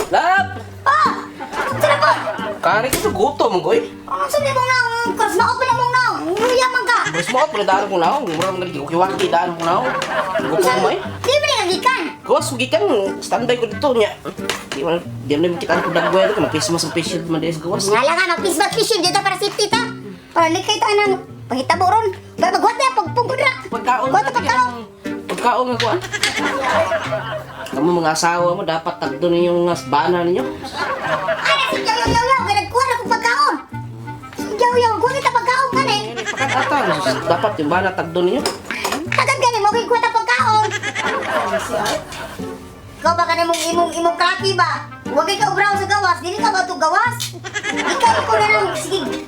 Lap! Ah! Sino po? Kari ko gutom ko eh. Ang sabi mong naong, cross maot pa mong naong. Yaman ka. Mas mo ako daan ko naong. Mura man gali kiwaki daan ko naong. Gutom mo eh. Di ba nga gikan? Gawas gikan standby ko dito nya. Di man kita ko dagway ko mag-Christmas ang facial man diri sa gawas. Nga lang nga, mag-Christmas fishing dito para safety ta. Para likay ta nang pangitabo ron. Pero magwat na, pagpungkod ra. Pagkaon Gwat na pagkaon. Pagkaon nga kuan. Kamu mga asawa mo dapat tagdo ninyo mga bana ninyo. Ay, si Yaw Yaw Yaw Yaw, kaya nagkuha na kong pagkaon. Si Yaw Yaw, kuha kita pagkaon ka eh. Pakat ata dapat yung bana tagdo ninyo. Tagan gani mo kay kuha ta pagkaon. Ikaw ba ka mong imong imong kaki ba? Huwag kay ka ubraw sa gawas, dili ka ba to gawas? Ikaw ko na lang, sige.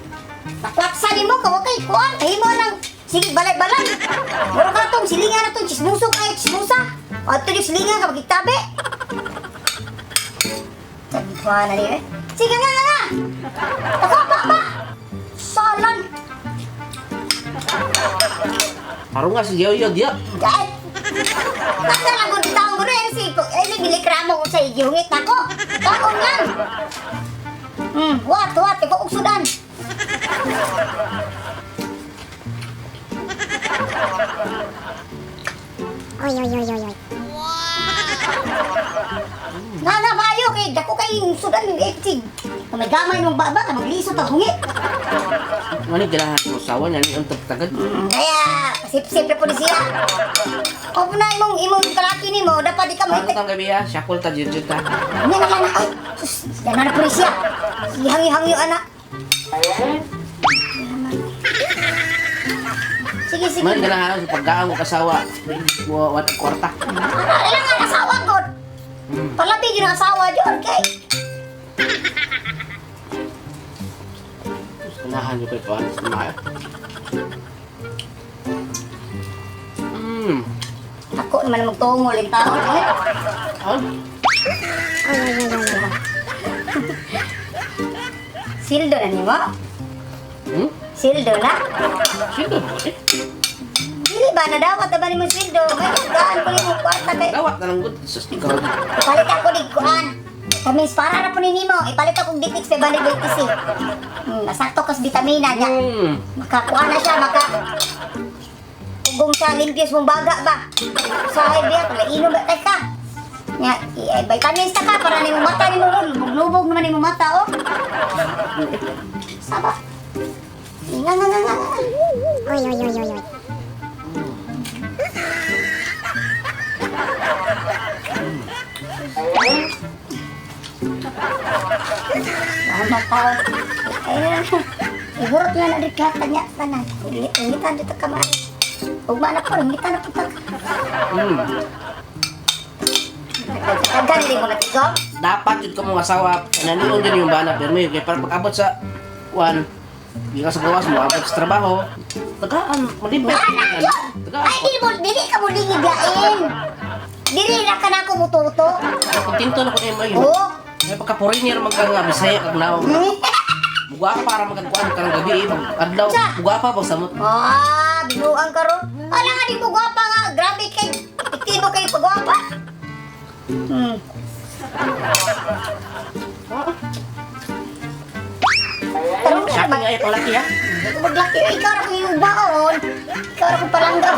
Pakwatsa nimo ka, huwag kay kuan, himo lang. Sige, balay-balay. Mura ka tong silingan na tong chismuso kayo, chismusa. Ato yung silingan ka, magkitabi. Sabi ko na niyo eh. Sige nga nga nga! Ako, pa, pa! Salan! Karon nga si Yaw Yaw diya. Ay! Basta lang kung taong ko rin, si eh, si Billy Cramo kung sa igihungit na ko. Taong lang! Wat, wat, ikaw uksudan. Oy, oy, oy, oy, oy. Nga nga, maayo, kay dako kay sudan, eh, si, kung may gamay mong baba, ka magliso ta hungit. Ngani ganahan ko asawa niya ni ang tagtagad. Kaya, sip-sip na po ni siya. Kung na imong imong kalaki nimo, dapat di ka Ano mahitag. tang gabi ha? Syakol ta jud ta. Nga na lang, ay, sus, gana na po ni siya. Sige, hangi-hangi anak. Sige, sige. Man ganahan sa pagkaon ko kasawa. Wa wat kwarta. Ano lang ang asawa ko? Palabi yun ang asawa dyan, kay. Ganahan yo kay kuan sa mga. Ako naman magtungol yung tao. Eh. Ano? Oy, oy, oy, oy, oy. Sildo na nimo? Hmm? Sildo na? Sino ba eh? Dili ba nadawat na ba nimo sildo? May gaan ko nimo kwarta kay. Dawat na lang gud sus ikaw. Ipalit ako ni kuan. Vitamins para na po ni nimo. Ipalit akong DTX 500 BTC. Nasakto kas vitamina niya. Makakuan na siya, maka ugong sa limpios mong baga ba. Sa biya, kung inom ba ka. Nya, vitamins ta ka para nimo mata nimo lubog-lubog naman nimo mata oh. Saba. Nga nga nga nga. Oy, oy, oy, oy, oy. Tama ka. Ay, ihurot nga na dito kanya tanan. Ingitan dito ka man. Ugma na po, ingitan na po ta. Tagan din mo na tigom. Dapat jud ka mong asawa nanion din yung bana pero may kay para pag-abot sa kuan gikan sa gawas mo abot sa trabaho tagaan malibet. Tagaan. Ay, dili mo, dili ka mo lingid yain. Dili na ka na ako mututo. Kontento na ko nimo yun. Oo. May pagka foreigner man ka nga Bisaya kag naong. Buga pa para magkuan karong gabi eh, mag adlaw buga pa pag samot. Ah, binuang ka ron. Ala nga, di mo gwapa nga. Grabe kay, iktibo kay pagwapa. Tarong ka Siya naman. nga ay palaki ha. Maglaki, ikaw ra kung yung baon. Ikaw ra kung palangga.